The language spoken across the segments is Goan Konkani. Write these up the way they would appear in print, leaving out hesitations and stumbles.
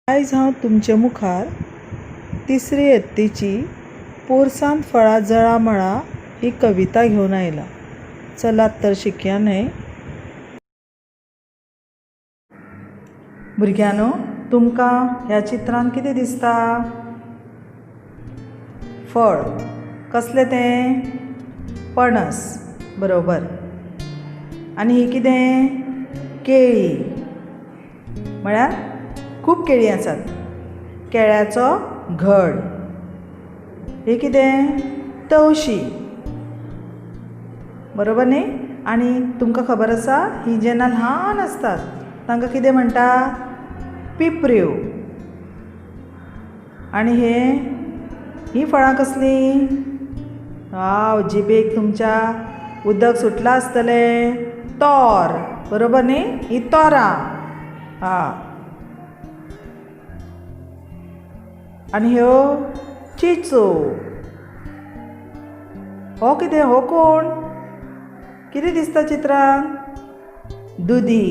आयज हांव तुमचे मुखार तिसरी यत्तेची पोरसांत फळां जळामळा ही कविता घेवन आयलां. चलात तर शिकया न्हय? भुरग्यांनो, तुमकां ह्या चित्रांत कितें दिसता? फळ. कसलें तें? पणस. बरोबर. आनी ही कितें? केळी. म्हळ्यार खूब केळीं आसात. केळ्याचो घड. ही कितें? तवशीं. बरोबर न्ही? आनी तुमकां खबर आसा, हीं जेन्ना ल्हान आसतात तांकां कितें म्हणटा? पिपऱ्यो. आनी हे हीं फळां कसलीं? वाव, जिबेक तुमच्या उदक सुटलां आसतलें. तोर. बरोबर न्ही? हीं तोरां. हा. आनी ह्यो चिचो. हो कितें? हो कोण? कितें दिसता चित्रांत? दुदी.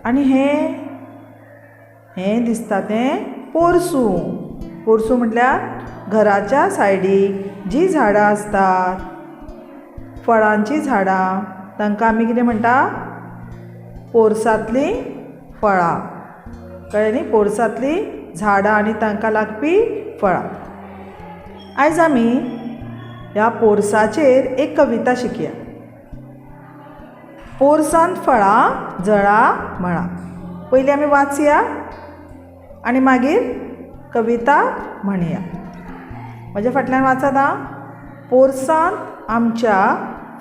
आनी हें हें दिसता तें पोरसूं. पोरसूं म्हटल्यार घराच्या सायडीक जीं झाडां आसतात, फळांचीं झाडां, तांकां आमी कितें म्हणटा? पोरसांतलीं फळां. कळ्ळें न्ही? पोरसांतलीं झाडां आनी तांकां लागपी फळां. आयज आमी ह्या पोरसाचेर एक कविता शिकया. पोरसांत फळां जळा मळा. पयलीं आमी वाचया आनी मागीर कविता म्हणया. म्हज्या फाटल्यान वाचात आं. पोरसांत आमच्या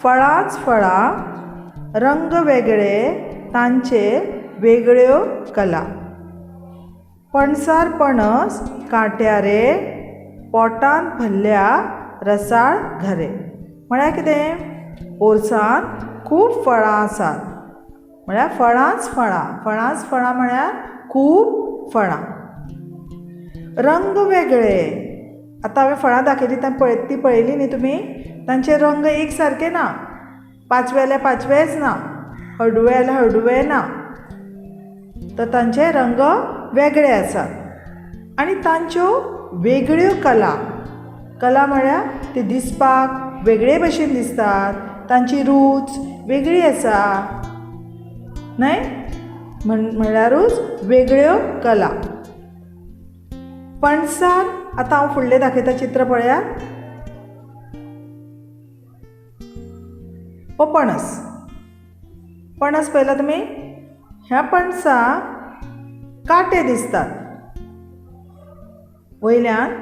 फळांच फळां, रंग वेगळे तांचे वेगळ्यो कला. पणसार पणस कांट्यारे, पोटांत भरल्या रसाळ घरे. म्हळ्यार कितें? पोरसांत खूब फळां आसात. म्हळ्यार फळांच फळां. फळांच फळां म्हळ्यार खूब फळां. रंग वेगळे. आतां हांवें फळां दाखयलीं तीं पळयलीं न्ही तुमी? तांचे रंग एक सारके ना. पांचवे जाल्यार पांचवेच ना, हळडुवे जाल्यार हळडुवे ना, तर तांचे रंग वेगळे आसात. आनी तांच्यो वेगळ्यो कला. कला म्हळ्यार ती दिसपाक वेगळे भशेन दिसतात, तांची रूच वेगळी आसा न्हय? म्हळ्यारूच वेगळ्यो कला. पणसार आतां हांव फुडलें दाखयता चित्र पळयात. हो पणस. पणस पळयला तुमी? ह्या पणसाक कांटे दिसतात. वयल्यान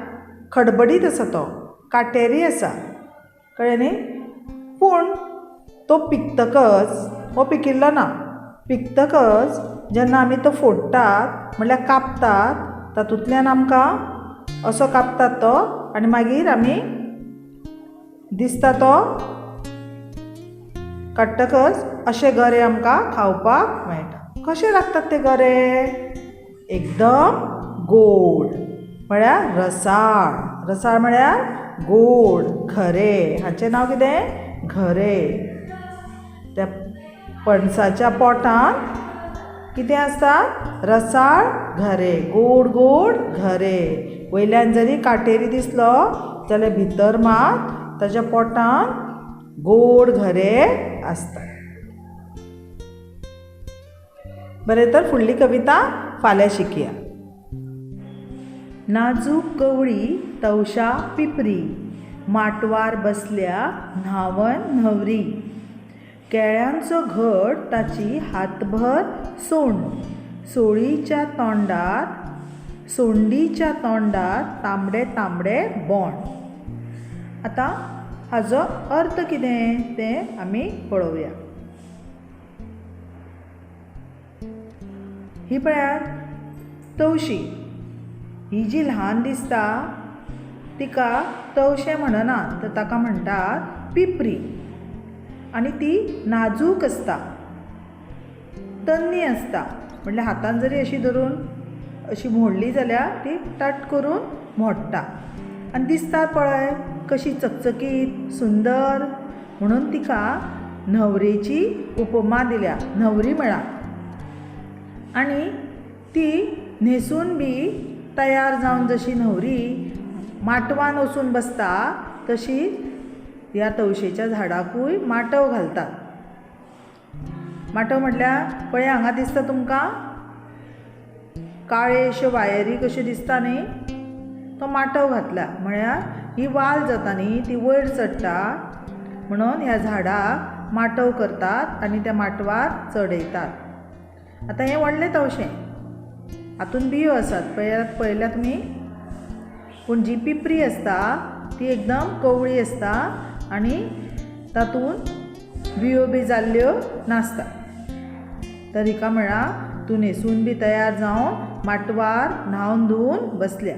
खडबडीत आसा तो, कांटेरी आसा. कळ्ळें न्ही? पूण तो पिकतकच, हो पिकिल्लो ना, पिकतकच जेन्ना आमी तो फोडटात म्हळ्यार कापतात, तातूंतल्यान आमकां असो कापतात तो आनी मागीर आमी दिसता तो काडटकच अशे गरे आमकां खावपाक मेळटा. कशे लागतात ते गरे? एकदम गोड. म्हळ्यार रसाळ. रसाळ म्हळ्यार गोड. घरे. हाचें नांव कितें? घरे. त्या पणसाच्या पोटांत कितें आसता? रसाळ घरे. गोड गोड घरे. वयल्यान जरी कांटेरी दिसलो जाल्यार भितर मात ताच्या पोटांत गोड घरे आसतात. बरें, तर फुडली कविता फाल्यां शिकया. नाजूक कवळी तवशा पिपरी, माटवार बसल्या न्हावन न्हवरी. केळ्यांचो घड ताची हातभर सोंड, सोळीच्या तोंडार सोंडीच्या तोंडार तांबडे तांबडे बोंड. आतां हाजो अर्थ कितें तें आमी पळोवया. ही पळयात तवशी. ही जी ल्हान दिसता तिका तवशें म्हणनात, तर ताका म्हणटात पिपरी. आनी ती नाजूक आसता, तन्नी आसता. म्हटल्यार हातान जरी अशी धरून अशी मोडली जाल्यार ती टट करून मोडटा. आनी दिसता पळय कशी चकचकीत सुंदर, म्हणून तिका न्हवरेची उपमा दिल्या, न्हवरी म्हळां. आनी ती न्हेसून बी तयार जावन जशी न्हवरी माटवान वचून बसता तशी ह्या तवशेच्या झाडाकूय माटव घालतात. माटव म्हटल्यार पळय हांगा दिसता तुमकां काळे अश्यो वायरी कश्यो दिसता न्ही, तो माटव घातला. म्हळ्यार ही वाल जाता न्ही ती वयर चडटा म्हणून ह्या झाडाक माटव करतात आनी त्या माटवार चडयतात. आतां हें व्हडलें तवशें, हातून बियो आसात पळयात, पळयल्या तुमी. पूण जी पिपरी आसता ती एकदम कवळी आसता आनी तातूंत बियो बी जाल्ल्यो नासता. तर हिका म्हळ्यार तूं न्हेसून बी तयार जावन माटवार न्हावन धुवन बसल्या.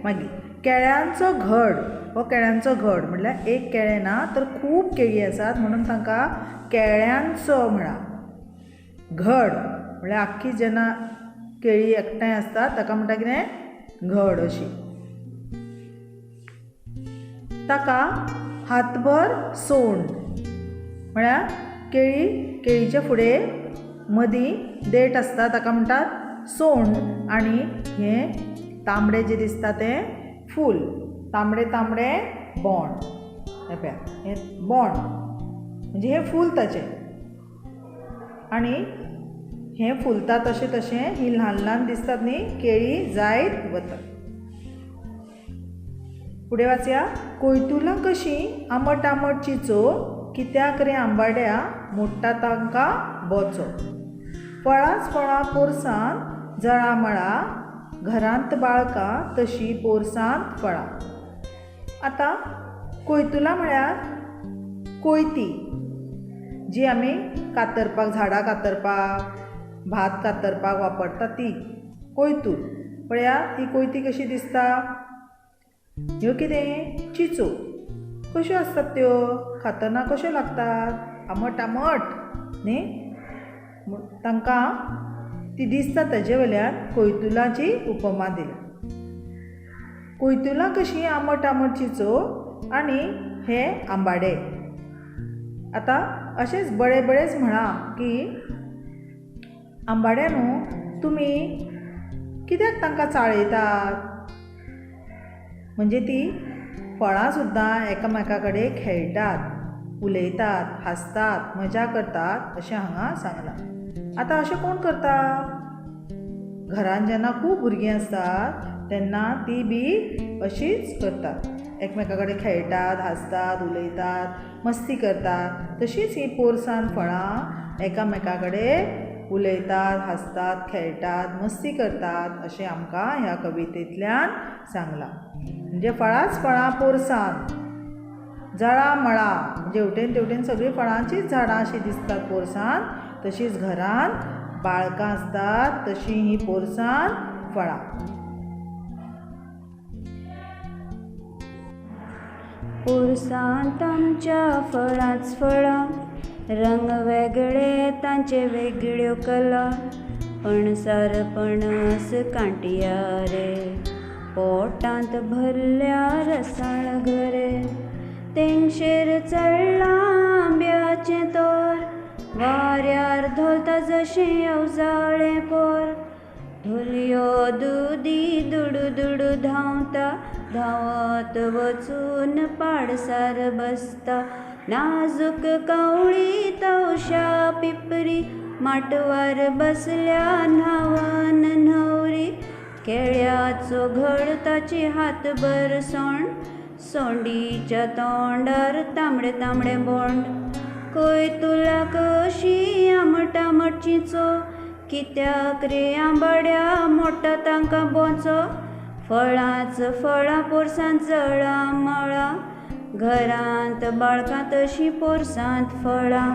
मागीर केळ्यांचो घड, हो केळ्यांचो घड म्हळ्यार एक केळें ना तर खूब केळीं आसात म्हणून तांकां केळ्यांचो म्हळा. घड म्हळ्यार आख्खी जेन्ना केळी एकठांय आसतात ताका म्हणटा कितें घड अशी. ताका हातभर सोंड म्हळ्यार केळी केळीच्या फुडें मदीं देठ आसता ताका म्हणटात सोंड आनी हें तांबडें जें दिसता तें फूल, तांबडें तांबडें बोंड. हें पळया हें बोंड म्हणजे हें फूल ताचें आनी हें फुलता तशें तशें ही ल्हान ल्हान दिसतात न्ही केळी जायत वतात. फुडें वाचया. कोयतुलां कशीं आमट आमट चिंचो, कित्याक रे आंबाड्या मोडटा तांकां बोचो. फळांच फळां पोरसांत जळामळा, घरांत बाळकां तशीं पोरसांत फळां. आतां कोयतुलां म्हळ्यार कोयती जी आमी कातरपाक, झाडां कातरपाक, भात कातरपाक वापरता ती कोयतूल. पळया ही कोयती कशी दिसता. ह्यो कितें चिंचो कश्यो आसतात त्यो, खातना कश्यो लागतात, आमट आमट न्ही. तांकां ती दिसता ताजे वयल्यान कोयतुलाची उपमा दिल्या. कोयतुलां कशीं आमट आमट चिंचो आनी हे आंबाडे. आतां अशेंच बरें बरेंच म्हळां की आंबाड्या न्हू तुमी कित्याक तांकां चाळयतात, म्हणजे ती फळां सुद्दां एकामेका कडेन खेळटात, उलयतात, हांसतात, मजा करतात अशें हांगा सांगलां. आतां अशें कोण करता, घरान जेन्ना खूब भुरगीं आसतात तेन्ना ती बी अशीच करतात, एकमेका कडेन खेळटात, हांसतात, उलयतात, मस्ती करतात. तशींच हीं पोरसान फळां एकामेका कडेन उलयतात, हांसतात, खेळटात, मस्ती करतात अशें आमकां ह्या कवितेंतल्यान सांगलां. म्हणजे फळांच फळां पोरसान जळां मळां, म्हणजे हेवटेन तेवटेन सगळीं फळांचीच झाडां अशीं दिसतात पोरसान. तशींच घरान बाळकां आसतात तशीं हीं पोरसान फळां. पोरसांत आमच्या फळांच फळां, रंग वेगळे तांचे वेगळ्यो कला, पणसार पणस कांटया रे, पोटांत भरल्या रसाळ घरे, तेंगशेर चडलां आंब्याचें तोर, वाऱ्यार धोलता जशें येवजाळें पोर, धुलयो दुदी दुडू दुडू धांवता, धांवत वचून पाडसार बसता, नाजूक कवळी तवशा पिपरी, माटवार बसल्या न्हावन न्हवरी, केळ्याचो घड ताचे हातभर सोंड, सोंडीच्या तोंडार तांबडे तांबडे बोंड, कोयतुला कशी आमट आमट चिंचो, कित्याक रे आंबाड्या मोडटा तांकां बोचो, फळांच फळां पोरसांत जळां मळां, घरांत बाळकां तशीं पोरसांत फळां.